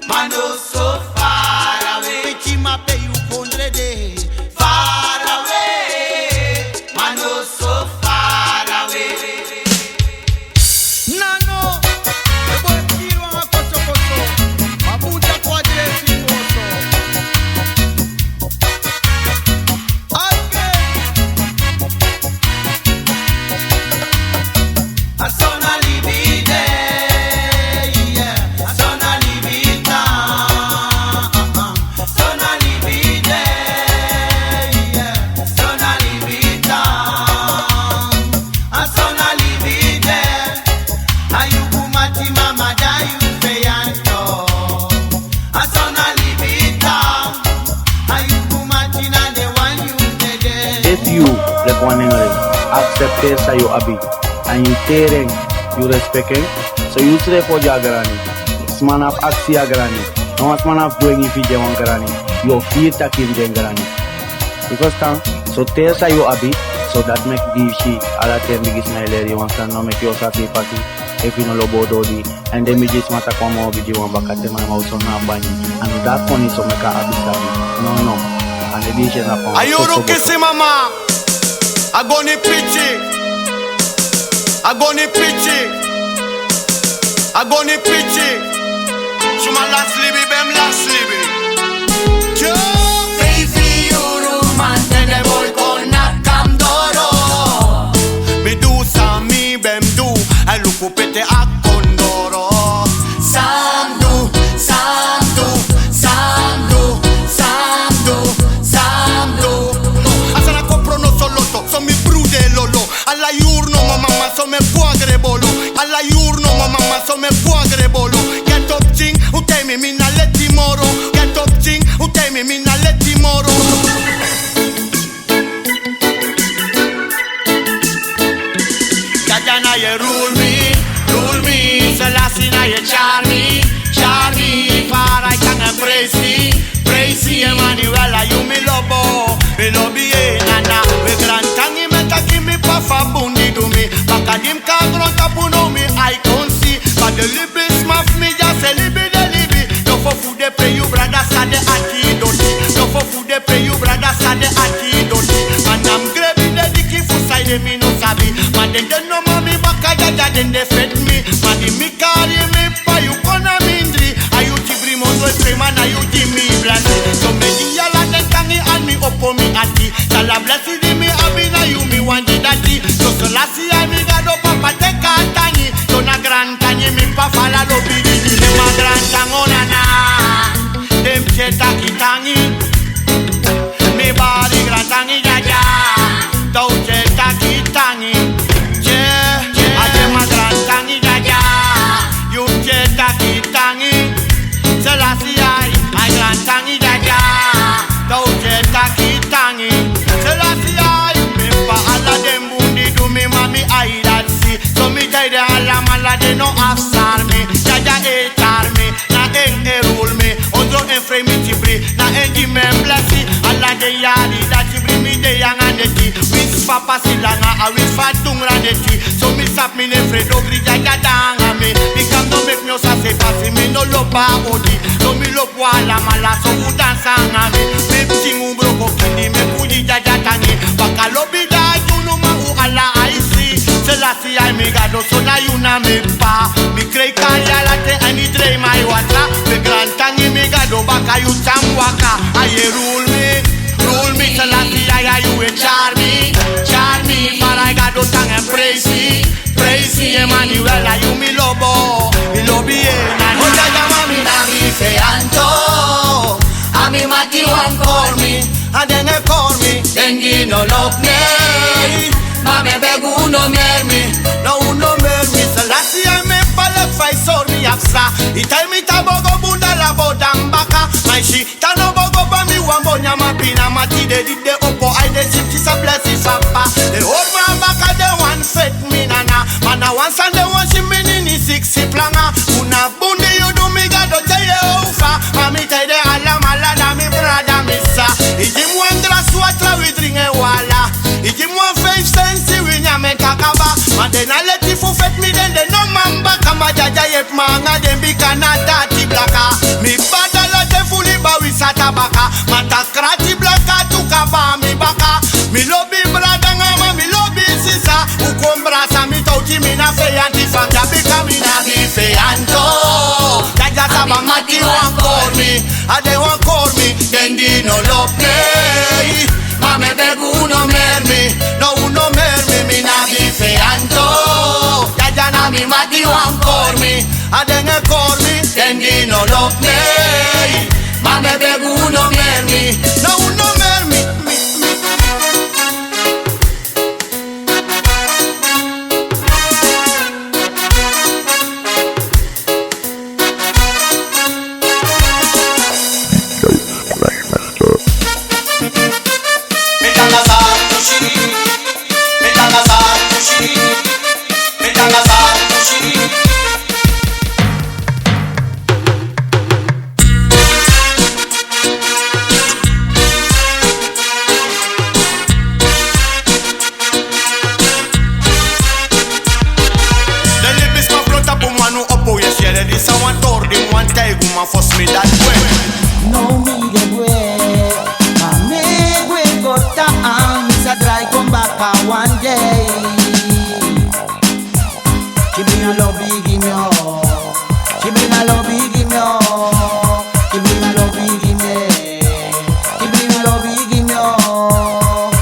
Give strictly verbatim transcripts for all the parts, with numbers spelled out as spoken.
Ma no so far away. Pikin, ma pe yu kondre de? Far away. Ma no so far away. Nano, e boi kiri wan kosokoso. Ma bun taki wan dresi koso. Again. A so na libi de, yeah. A so na libi tan. A so na libi de, yeah. A so na libi tan. A so na libi de. A yu bun mati mama, dan yu feyanti. A so na libi tan. A yu bun mati, na den wan yu dede. Efu yu, leki wan nengre, aksepteri san yu abi, èn yu teri en, yu respeki en, so yusrefi o de a grani. Sma no abi aksi a grani. No wan sma no abi dwengi fu de wan grani. Yu o firi taki yu de grani. Yu ferstan? So teri san yu abi, so dati meki gi yu si ala ten bigisma e leri yu wan sani, no meki yu o sabi pasi. Efu yu no lobi o doti, èn den bigisma taki wan moro bigi wan baka, te man na oso na bangi. A no dati koni so meki a abi sabi. No, no. A no e disi en na pon. A yuru kisi mama. A goni pikin. A goni pikin. A goni pikin. Suma lasi libi, ben lasi libi. Yo. Feifi yuru man, den boi kon naki a mi doro. Mi du san mi ben du, a luku pe te a kon doro. San mi du, san mi du, san mi du, san mi du, san mi du. A sani a kon prono so loto, so mi brudu e lolo. Ala yuru no mama, so mi e kon a grebolo. Ala yuru no mama, so mi e kon a grebolo. Geti op ting, un taigi mi, mi na leti moro. Geti op ting, un taigi mi, mi na leti moro. Jaja na yu e rule mi, rule mi. Selassie na yu e tyari mi, tyari mi. Fara i kan e presi, presi. Emmanuel, a yu mi lobo, mi lobi e nana. We grantangi, mi e taki mi pa fu a bun di du mi. Baka di mi kon a grontapu now mi ai kon si. Ma den libisma fu mi dya sa e libi den libi. Nofo fu de pe yu brada sa de ati doti. Nofo fu de pe yu brada sa de ati doti. Ma na mi grebi den diki fu saide mi no sabi. Ma den de no man mi baka, Jaja, den de feti mi. Ma di mi kari mi pa yu kon na mindri. A yu tibri mondo e prema, na yu gi mi blesi. So mi e gi ala den tangi èn mi opo mi ati. Ala blesi di mi abi na yu mi wani gi dati. So Selassie a mi Gado, papa, teki a tangi. So na grantangi mi pa fu ala lobi di mi gi mi. Ma grantangi o nana. Den mus e taki tangi. Mi bari grantangi Jaja. Yu mus e taki tangi. Ye, a den, ma grantangi Jaja. Yu mus e taki tangi. Selassie I, a grantangi Jaja. Yu mus e taki tangi. Selassie I, mi pa ala den bun di du mi, ma mi ai dati si. So mi taigi den alamala, den no abi sari mi. Jaja e tyari mi, na en e rule mi. Ondro en frei mi tibri, na en gi mi en blesi. Ala den yari dati bri mi de anga neti. Winsi fu a pasi langa, a winsi fu a tungra neti. So mi sabi mi no e frede ogri, Jaja de anga mi. Mi kan no meki mi o sa se pasi, mi no lobi a odi. So mi lobi un alamala, so un dansi anga mi. Mi pikin un broko kindi, meki un gi Jaja tangi. Baka lobi dati unu, ma un ala ai si. Selassie I, mi Gado, so na yu na mi pa. Mi krei kari ala ten èn mi drei mi watra. We grantangi mi Gado, baka yu tyari mi waka. A yu e rule mi, rule mi. Selassie I, a yu e tyari mi, tyari mi. Fara i Gado, tangi èn presi, presi. Emmanuel, a yu mi lobo, mi lobi e nana. O Jaja, ma mi na mi feyanti. A mi mati wan kori mi, a den e kori mi, den gi no lobi mi. Ma mi e begi un no meri mi, no un no meri mi. Selassie I, mi e pale fa i sori mi a psa. I taigi mi taki bogo bun dala bo dan baka. Ma i si, tan no bogo, pa mi wan bo nyama pina. Ma tide di den opo ai, den si kisi a blesi fu a pa. Den hori mi a baka, den wani feti mi nana. Ma na wan sani den wani si, mi nini siksi planga. Unu a bun di yu du mi Gado, te yu e ofa. Ma mi taigi den alamala, na mi brada mi sa. I gi mi wan grasi watra wi dringi en wala. I gi mi wan feifi sensi wi nyan en kakaba. Ma den no leti fu feti mi, den de no man baka. Ma Jaja yepi mi anga den bika na dati blaka. Mi Wan kori mi, a den wan kori mi, den di no lobi mi. Ma mi e begi un no meri mi, no un no meri mi, mi na mi feyanti. Dyadyana mi mati wan kori mi, a den e kori mi, den di no lobi mi. Ma mi e begi un no meri mi, no un no meri mi. Den libisma flow tapu manu opo, yes, yere disi a wan tori di mi wani taigi un, ma fosi mi dati gwe. No mi de gwe, ma mi e gwe go tan, mi sa drai kon baka wan dei. Kibri yu lobi gi mi o. Kibri yu lobi gi mi o. Kibri yu lobi gi mi. Kibri yu lobi gi mi o.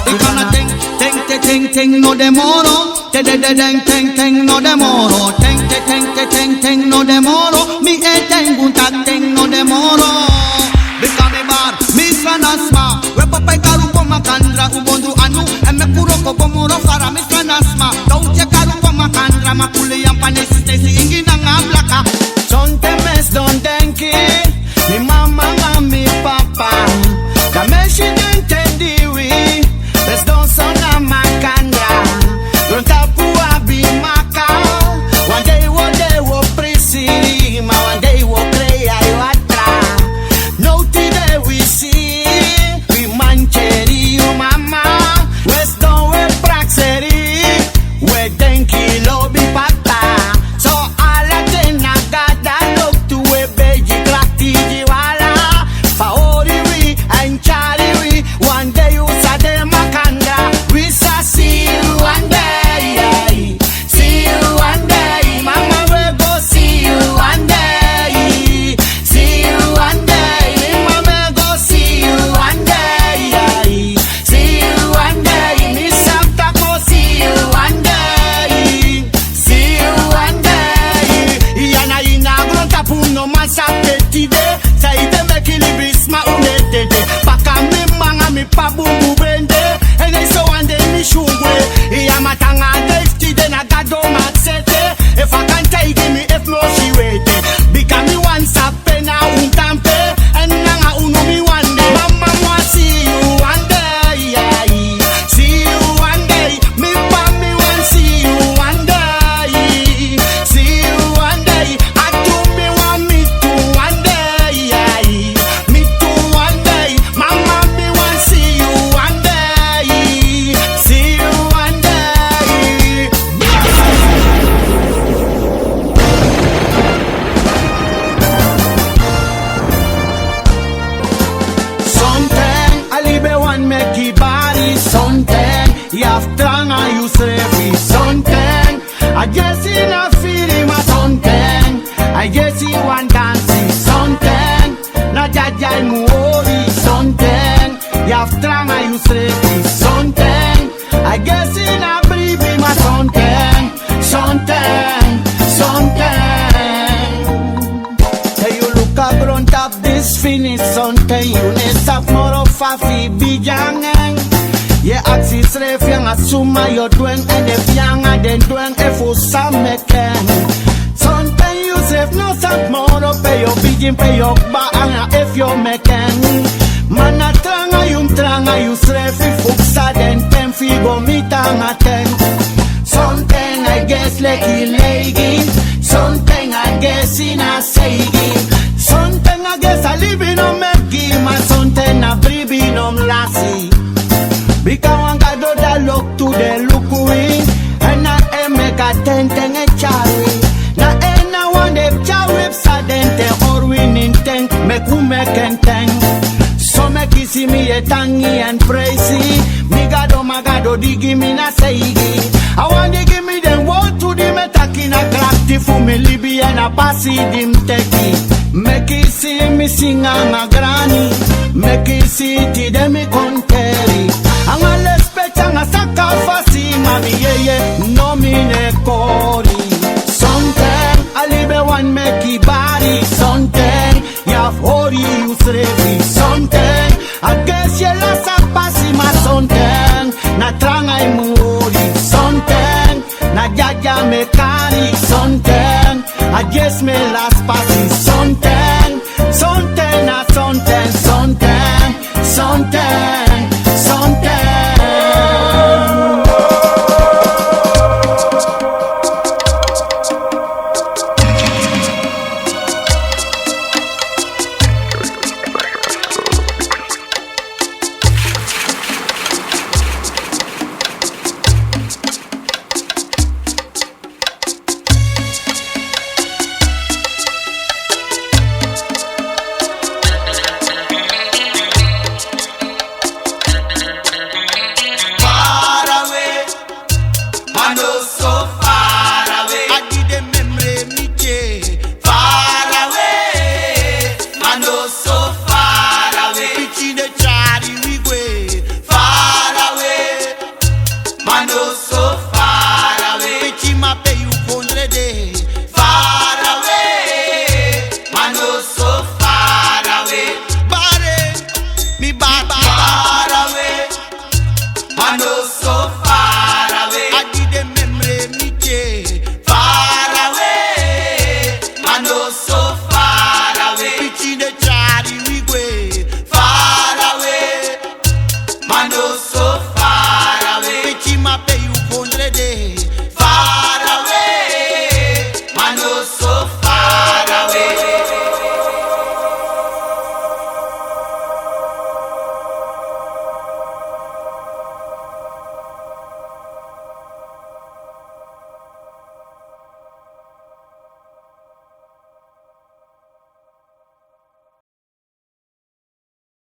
Bika na ten, ten, ten, ten, ten no de moro. Te, te, te, ten, ten, ten no de moro. Ten, te, ten, te, ten, ten no de moro. Mi e taigi un taki ten no de moro. Bika mi bari, mi sran na sma. We papa e kari un kon makandra, un bon du anu. Èn meki un wroko bon moro fara, mi sran na sma. Dowty e kari un kon makandra, ma kuli yan panisi tesi ingi nanga blaka. Sonten mi e sidon denki mi mama nanga mi papa. Dan mi e si den ten di wi e sidon so na makandra. Grontapu abi maka. Wan dei wi o de, wi o prisi, ma wan dei wi o krei ai watra. Now tide wi si wi man keri yu mama. Wi e sidon, wi e prakseri, wi e denki lobi papa. So ala ten na Gado a loktu, wi e begi krakti gi wi ala. Fa hori wi èn tyari wi, wan dei un sa de makandra. Wi sa si yu wan dei. Si yu wan dei, mama, wi e go si yu wan dei. Si yu wan dei, mama, wi e go si yu wan dei. Si yu wan dei, mi sabi taki mi o si yu wan dei. Si yu wan dei. Iya, na ini a grontapu no man sabi te tide. Saide meki libisma un e dede. Baka mi mma nanga mi ppa bunbun ben de. Èn den so wan dei mi si un gwe. Iya, ma te anga a dei fu tide na Gado maki sete. Efu a kan taigi mi efu mi o si un ete. Bika mi wani sabi pe na un tan pe. Èn nanga unu mi wani de. Mama, mi wani si yu wan dei. Si yu wan dei. Mi ppa, mi wani si yu wan dei. Si yu wan dei. A tu mi wani mi tu wan dei. Mi tu wan dei. Mama, mi wani si yu wan dei. Si yu wan dei. Sonten a libi e wani meki bari. Sonten yu abi tranga yusrefi. Sonten a yesi na firi, ma sonten a yesi wani dansi. Sonten na dyadya yu mu hori. Sonten yu abi tranga yusrefi. Sonten a yesi na bribi, ma sonten, sonten, sonten. Te yu luku a grontapu disi fini, sonten yu no e sabi moro fa fu bigin nanga en. Yu e aksi yusrefi anga suma yu o du en, èn efu yu anga den du en, efu san meki en. Sonten yusrefi no sabi moro pe yu o bigin, pe yu o kba, anga efu yu o meki en. Ma na tranga yu mus tranga yusrefi fu psa den ten fu yu go miti anga ten. Sonten a yesi leki leigi, sonten a yesi na seigi. Sonten a yesi a libi no meki, ma sonten na bribi no mus lasi. Bika wan Gado di a loktu de luku wi, èn na en meki a ten ten e tyari wi. Na en na wan de tyari wi psa den ten, hori winning ten, meki un meki en ten. So meki yu si mi e tangi èn preisi mi Gado, ma Gado di gi mi na seigi. A wan di gi mi den wowtu di mi e taki na krakti. Di fu mi libi èn a pasi di mi teki. Meki si mi singi nanga grani. Meki si tide mi konteri. Nanga lespeki nanga saka fasi, ma mi yeye no mi no e kori. Sonten a libi wani meki bari. Sonten yu abi fu hori yusrefi. Sonten a gesi e lasi a pasi, ma sonten na tranga yu mu hori. Sonten na dyadia mi e kari. Sonten a gesi mi e lasi pasi. Sonten, sonten na sonten, sonten, sonten, sonten. Far away, ma no so far away. A di den memre mi tye. Far away, ma no so far away. Pikin de tyari wi gwe. Far away, ma no so far away. Pikin ma pe yu kondre de. Far away, ma no so far away. Bare, mi ba, ba, far away. Ma no so far away. A di den memre mi tye. Far away, ma no so